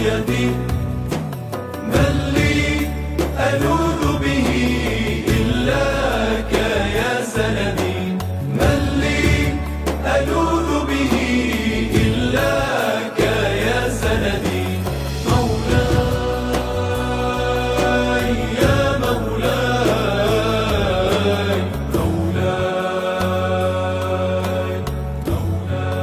يدي من لي ألوذ به إلاك يا سندي من لي ألوذ به إلاك يا سندي مولاي يا مولاي مولاي مولاي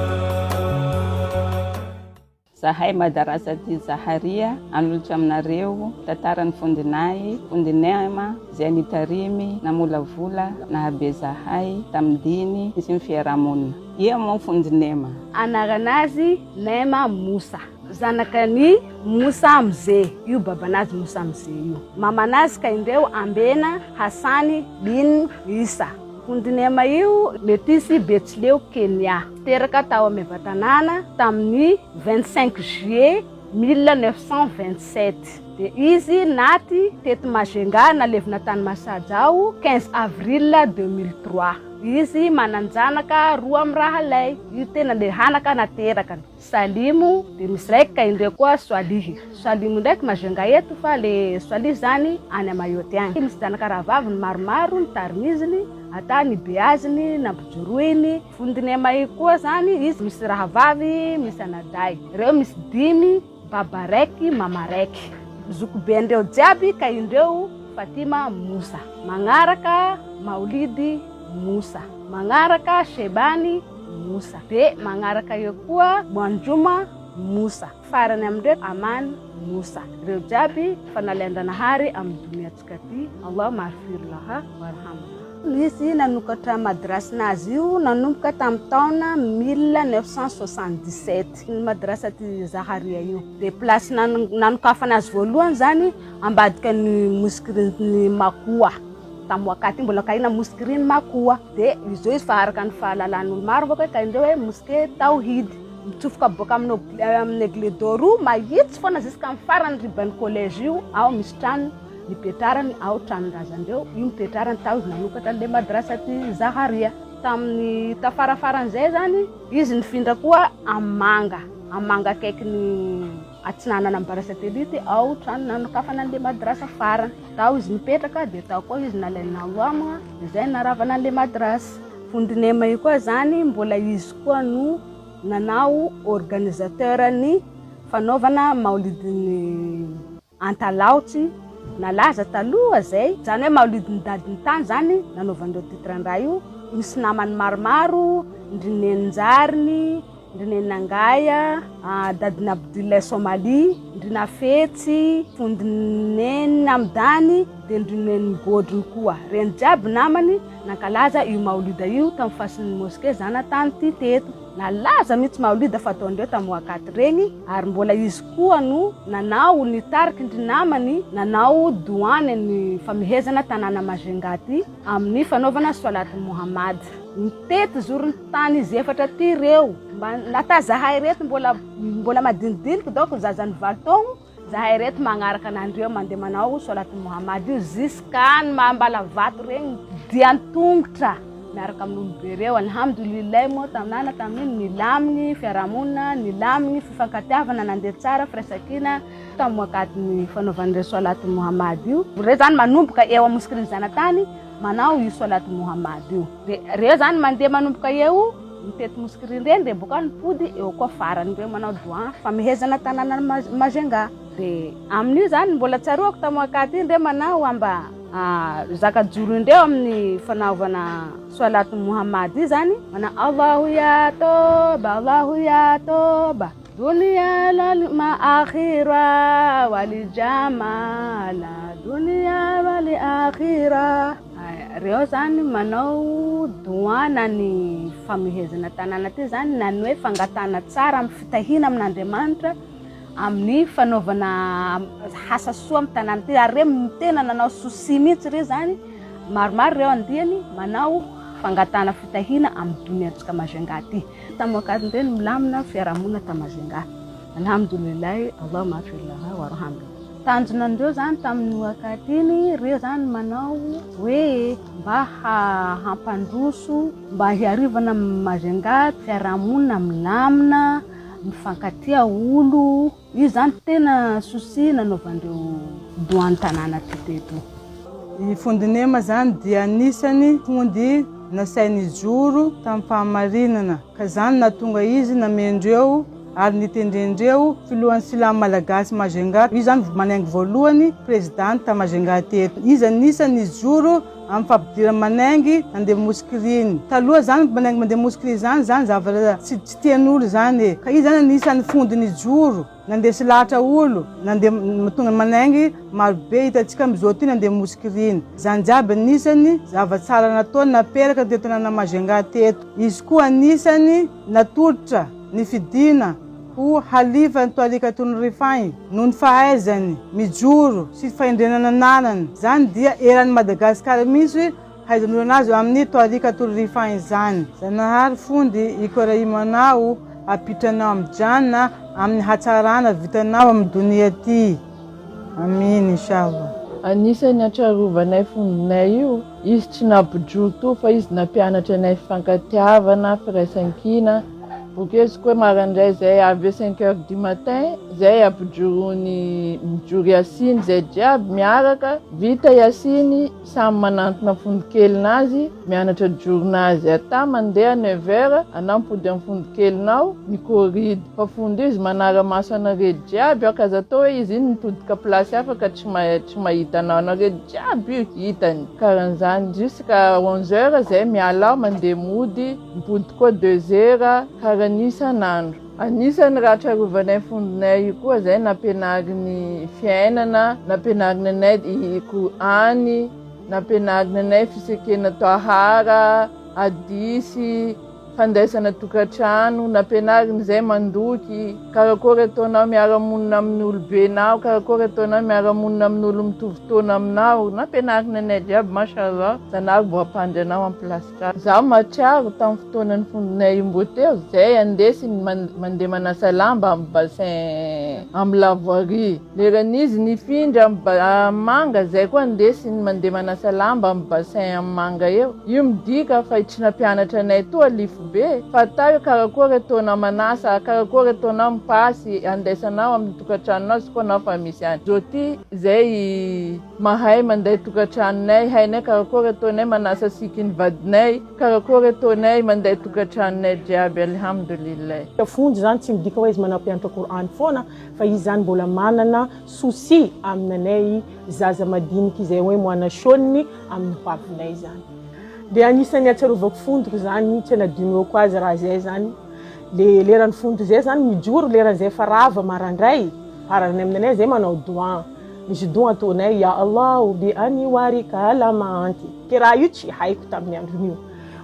Zahay Madarasati Zaharia hanolotra aminareo tantaran'ny Fondinay, Fondinema, izay nitarimy, namolavola, nahabe zahay tamin'ny diny sy ny fiarahamonina. Ia moa Fondinema? Anaranazy Nema Moussa. Zanakan'i Moussa Mzee io babanazy Moussa Mzee io. Mamanazy ka indreo Ambena Hassany bin Issa. Fondinema io metisy Betsileo Kenya. Teraka tao Maevatanàna tamin'ny 25 juillet 1927. Dia izy naty teto Majunga nalevina tany Masajao 15 avril 2003. Izy manan-janaka roa amin'ny rahalahy. Io tena le hanaka naterakany. Salimo, dia misy raiky ka indreo koa Soalihy. Salimo ndraiky Majunga eto fa le Soalihy zany any Mayotte agny. Misy zanaka rahavaviny maromaro nitarimiziny, ata nibeaziny, nampijoroiny. Fondinema io koa zany izy misy rahavavy, misy anadahy. Reo misy dimy, baba raiky, mama raiky. Zokiben-dreo jiaby ka indreo Fatima Moussa. Magnaraka Maolidy Moussa. Magnaraka Shebany Moussa. Dia magnaraka eo koa Mwanjuma Moussa. Farany amindreo Amany Moussa. Reo jiaby fa nalain-dranahary amin'ny doniantsika ty. Allah maghfir laha warhamha. Nisy nanokatra madrasinazy io nanomboka tamin'ny taona 1977. Ny madrasat Zaharia io. Dia place nanokafana azy voalohany zany ambadika ny mosquée Makoa. Tamin'ny wakati mbola kahina mosquée Makoa. Dia izy io izy fa araka ny fahalalan'olo maro bôka hoe kahindreo hoe mosquée Tawhid. Mitsofoka boaka amin'ny amin'ny Aigle d'Or io mahitsy foana jusqu'à amin'ny farany riban'ny collège io ao misy trano nipetrarany ao tranon-drazandreo io nipetrarany tao izy nanokatra an'ilay madrasat Zaharia. Tamin'ny tafarafaran'izay zany izy nifindra koa Amanga, Amanga akaikin'ny atsinanana amin'ny bara satellite ao trano nanokafana an'ilay madrasa farany. Tao izy nipetraka dia tao koa izy nalaina Alama dia zay naravana an'ilay madrasa. Fondinema io koa zany mbola izy koa no nanao organisateur ny fanaovana maolidin'ny Antalaotsy nalaza taloha zay, zany hoe maolidin'ny dadin'ny tany zany nanaovan'ireo titre-ndraha io, misy namany maromaro, ndry Neninjariny, ndry Neninangaya, dadin'i Abdoulaye Somalie, ndry Nafetsy, fondin'i Neny Amdany, dia ndry Neny Godrony koa. Reny jiaby namany nankalaza io maolida io tamin'ny fasin'ny mosquée zanatany ty teto. Nalaza mihitsy Maolida fa ataondreo tam Wakaty regny ary mbola izy koa no nanao nitariky ndry namany nanao doany ny famehezana tanàna Majunga ty amin'ny fanaovana Soalat Mohamad. Nitety zorony tany izy efatra ty reo mba nata zahay reto mbola mbola madinidiniky donc zazan'ny valo taogno Zahay reto magnaraka anandreo mandeha manao solat Mohamad io jusqu'à ny Ambalavato regny dian-tongotra miaraka amin'olobe reo. Alhamdoulillahi moa tanàna tamin'iny nilamigny fiarahamonina, nilamigny fifankatiavana nandeha tsara firaisankina tamin'ny wakatiny fanaovan'ireo solat Mohamad io. Reo zany manomboka eo amin'ny mosquée zanatany manao io solat Mohamad io. Reo zany mandeha manomboka eo Mitety mosquée reny dia boka nipody eo koa farany reo manao doa famehezana tanàna Majunga. Dia amin'io zany mbola tsaroako tamin'ny wakati iny reo manao amba zaka joro indreo amin'ny fanaovana soalat Muhammad io zany manao Allahu ya toba Allahu ya toba dunia lal ma akhira wali jamala dunia wali akhira. Reo zany manao doua na ny famehezana tanàna ty zany na ny hoe fangatahana tsara amin'ny fitahiana amin'Andriamanitra amin'ny fanaovana asa soa amin'ny tanàna ty ary reo tena nanao souci mihitsy reo zany maromaro reo andiany manao fangatahana fitahiana amin'ny doniantsika Majunga ty. Tamin'ny wakatindreny milamina fiarahamonina ta Majunga. Alhamdoulillahi Allahumma afir laha warhamna. Tanjona an'ireo zany tamin'ny wakati iny, ireo zany manao hoe mba hampandroso, mba hiarivana amin'i Majunga, fiarahamonina milamina, mifankatia olo. Io zany tena souci nanaovandreo doany tanàna ty teto. I Fondinema zany dia anisany fondy nasainy nijoro tamin'ny fahamarinana, ka zany nahatonga izy namendreo ary nitendrendreo filohan'ny Silamo Malagasy Majunga. Io zany manaingo voalohany président ta Majunga teto. Izy anisany nijoro amin'ny fampidirana manaingy nandeha moskiriny. Taloha zany manaingy mandeha moskiriny zany zany zavatra tsy tsy tian'olo zany e. Ka izy zany anisan'ny fondy nijoro, nandresy lahatra olo, nandeha tonga manaingy marobe hitantsika amizao ty nandeha moskiriny. Zany jiaby anisany zava-tsara nataony naperaka teto tanàna Majunga teto. Izy koa anisany natolotra ny fidiana ho halifa ny Toarikatony Rifai noho ny fahaizany mijoro sy fahendrena nananany. Izany dia eran'i Madagasikara mihitsy haizan'olona anazy amin'ny Toarikatony Rifai izany. Zanahary fondy ikorahimanao ampitranao amin'ny Jannah amin'ny hatsarana vitanao amin'ny donia ty. Ameen inshallah. Anisan'ny atrarovanay fondinay io, izy tsy nampijoro toa fa izy nampianatra anay fifankatiavana, firaisankina, bokeo izy koa marandray zay avy eo cinq heures du matin zay ampijoroany mijoro Yasiny zay jiaby miaraka, vita Yasiny samy manantona fondikelin'azy mianatra joronazy ata mandeha neuf heures anao mipody amin'ny fondikelinao mikoridy fa fond izy manara-maso anareo jiaby aho ka aza atao hoe izy iny mitodika place hafa ka tsy tsy mahita anao anareo jiaby io hitany karan'izany jusqu'à onze heures zay miala ao mandeha mody mipody koa deux heures karan'io isan'andro. Anisan'ny raha trarovanay fondinay io koa zay nampianariny fiainana, nampianariny anay Kor'any, nampianariny anay fisekena tahara, hadisy, fandraisana tokantrano, nampianariny izay mandoky, karakory ataonao miara-monina amin'ny olobenao, karakory ataonao miara-monina amin'olo mitovy taona aminao, nampianariny anay jiaby mashallah, Zanahary mbo hampandry anao amin'ny place tsara. Zaho mahatsiaro tamin'ny fotoanan'ny fondinay io mbo teo, zay andesiny mandeha manasa lamba amin'ny bassin amin'ny lavoirie, leran'izy nifindra amin'ny manga zay koa andesiny mandeha manasa lamba amin'ny bassin amin'ny manga eo, Io midika fa tsy nampianatra anay toa lifo be fa atao io karakory ataonao manasa karakory ataonao mipasy andaisanao amin'ny tokantranonao sy koa anao fa misy any zao ty zay mahay manday tokantranonay hainay karakory ataonay manasa sikiny vadinay karakory ataonay manday tokantranonay jiaby alhamdoulilah. Fonjy zany tsy midika hoe izy manampianatra Kor'any foana fa izy zany mbola manana souci aminanay zaza madiniky izay hoe moanasôniny amin'ny ho avinay zany. Le anisan'ny ahatsiarovako fondro zany, tsy anadinoako azy raha zay zany, le leran'ny fondro zay zany mijoro leran'izay efa rava marandray, farany aminanay zay manao doan, misy doan ataonay ya Allah o bi aniwarika lama anty, ke raha io tsy haiko tamin'ny andron'io,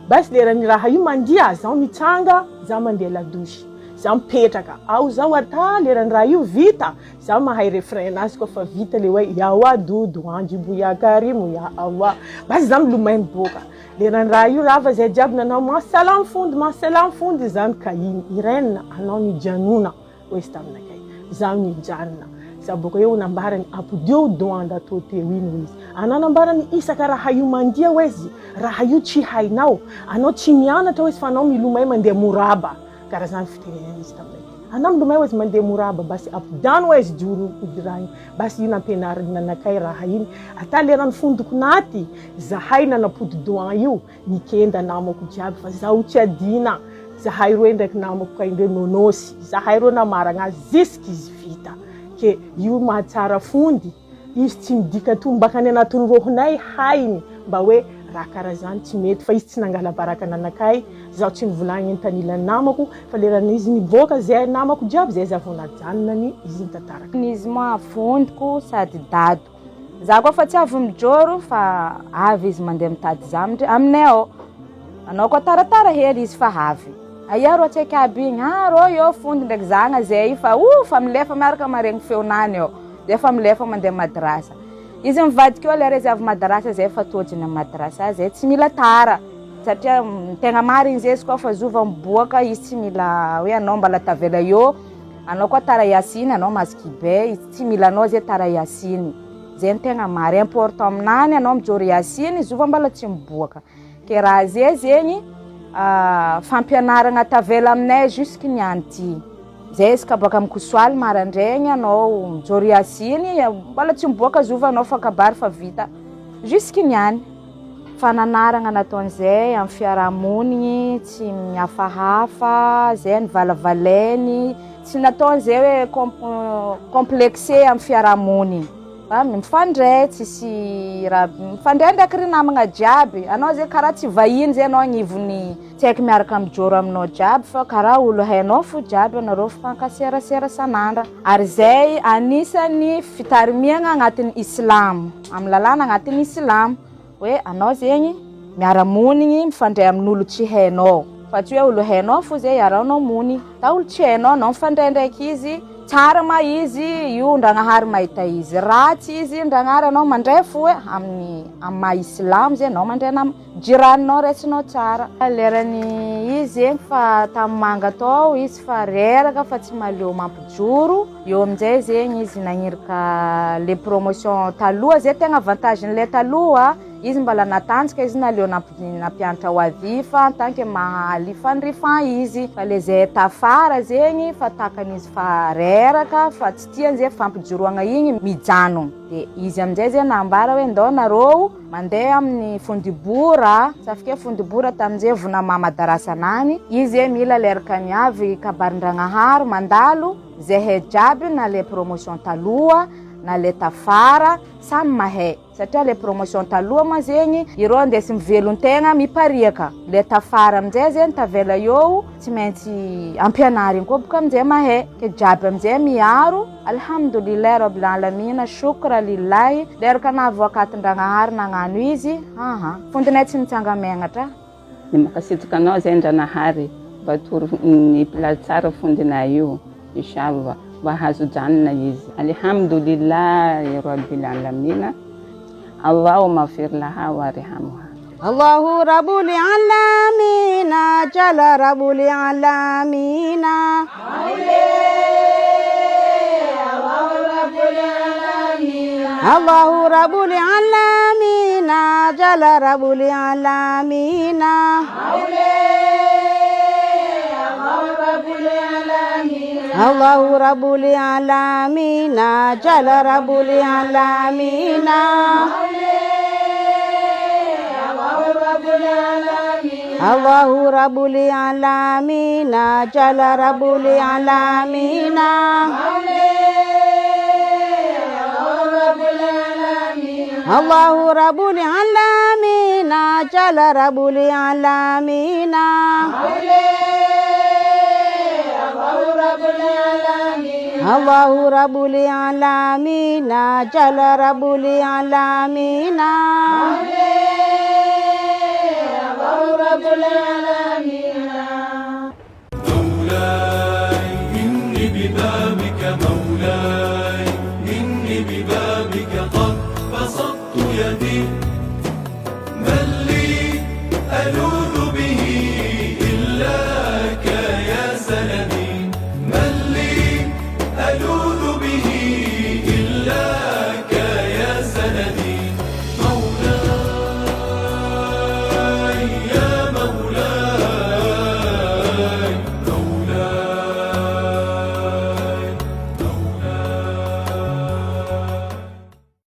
basy leran'ny raha io mandia zaho mitsanga, zaho mandeha la douche, zaho mipetraka ao zaho ata leran'ny raha io vita, Za mahay refrain nazy koa fa vita le hoe ya wadudu anjibu ya karimu ya Allah basy za milomay miboaka lerany raha io rava zay jiaby nanao masalam fondy masalam fondy zany ka iny Irène anao nijanona hoy izy taminakay zaho nijanona za boka eo nambarany ampodio doanda tô teo iny hoy izy anao nambarany isaka raha io mandia hoy izy raha io tsy hainao anao tsy mianatra hoy izy fa anao milomay mandeha moraba Karaha zany fitenenana izy taminay. Anao milomay hozy mandeha moraba basy ampidano hozy joro idiragny basy io nampianariny anakay raha iny ata lerany fondoko naty zahay nanapody doan io nikenda namako jiaby fa zaho tsy adina zahay roe ndraiky namako kay ndreo nônôsy zahay roe namaragna azy jusque izy vita ke io mahatsara fondy Izy tsy midika toa mbakany anatin'ny rohonay hainy mba hoe raha karaha zany tsy mety fa izy tsy nangala baraka nanakay zaho tsy nivolagniny tanilan'ny namako fa leran'izy niboaka zay namako jiaby zay za vao najanonany izy nitantaraka. Izy moa vondiko sady dadiko. Za koa fa tsy avy mijoro fa avy izy mandeha mitady za aminay ao. Anao koa taratara hely izy fa avy. Aia rô tsaiky aby igny? Ah rô eo fondy ndraiky zagna zay fa o fa milefa miaraka maregny feonany ao. Zay fa milefa mandeha madrasa. Izy mivadika eo lera izy avy madrasa zay fa toajiny amin'ny madrasa zay tsy mila tara satria tegna marigny zay izy koa fa zova miboaka izy tsy mila hoe anao mbala tavela eo anao koa tara hiasiny anao mahazo kibe izy tsy mila anao zay tara hiasiny zay ny tegna marigny important aminany anao mijoro hiasiny zova mbala tsy miboaka ke raha zay zegny fampianaragna tavela aminay jusque niany ty. Zay izy ka baka mikosoaly marandraigny anao mijoro Yasiny, mbola tsy miboaka zova anao fa kabary fa vita. Jusque niany. Fananaragna nataon'izay amin'ny fiarahamonigny, tsy mihafahafa, zay nivalavalainy, tsy nataon'izay hoe complexé amin'ny fiarahamonigny. Fa mifandray, tsisy raha, mifandray ndraiky ry namagna jiaby, anao zay karaha tsy vahiny zay anao agnivon'ny tsy haiko miaraka mijoro aminao jiaby fa karaha olo hainao fo jiaby anareo mifankaserasera isan'andra. Ary zay anisan'ny fitarimiagna agnatin'ny islamo, amin'ny lalàna agnatin'ny islamo hoe anao zegny miara-monigny mifandray amin'olo tsy hainao fa tsy hoe olo hainao fo zay iarahanao monigny, da olo tsy hainao anao mifandray ndraiky izy, tsara ma izy io ndragnahary mahita izy, ratsy izy ndragnahary anao mandray fo hoe amin'ny amin'ny maha islamo zay anao mandray nama. Jiraninao raisinao tsara. Lerany izy zegny fa tamin'ny manga tao izy fa reraka fa tsy mahaleo mampijoro, eo aminjay zegny izy nagniraka le promotion taloha zay tegna avantage-n'le taloha, izy mbala natanjaka izy naleo nampianatra ho avifa en tant que maha alifan'ny rifan izy, fa le zay tafara zegny fa takan'izy fa reraka fa tsy tiany zay fampijoroagna igny mijanogno, de izy aminjay zegny nambara hoe ndao nareo Mandeha amin'ny fondibora, safike fondibora tamin'izay vonama madarasana agny, izy e mila lerkany avy kabarin-dragnahary mandalo, zehe jiaby na le promotion taloha na le tafara samy mahay satria le promotion taloha ma zegny ireo andesy mivelon-tegna mipariaka, le tafara aminjay zegny tavela eo tsy maintsy ampianarigny koa boka aminjay mahay, ke jiaby aminjay miaro. Alhamdoulilah Rabbil Alamina Shukra Lillahi Leraka nahavoakatin-dragnahary nagnano izy aha Fondinay tsy mitsanga-megnatra. Ny mankasitraka anao zay Ndranahary mba atoro ny mpilatsara fondinay io Inshallah mba hahazo janona izy Alhamdoulilah Rabbil Alamina Allahumma fir laha wa rihamha. Allahu Rabbul Alamina Jalla Rabbul Alamina. Allahu Rabbul Alamina Jalla Rabbul Alamina. Allahu Rabbul Alamina Jalla Rabbul Alamina. Allahu Rabbul Alamina Jalla Rabbul Alamina. Allahu Rabbul Alamina Jalla Rabbul Alamina. Allahu Rabbul Alamina Jalla Rabbul Alamina. مولاي إني ببابك مولاي إني ببابك قد بسطت يدي من لي ألوذ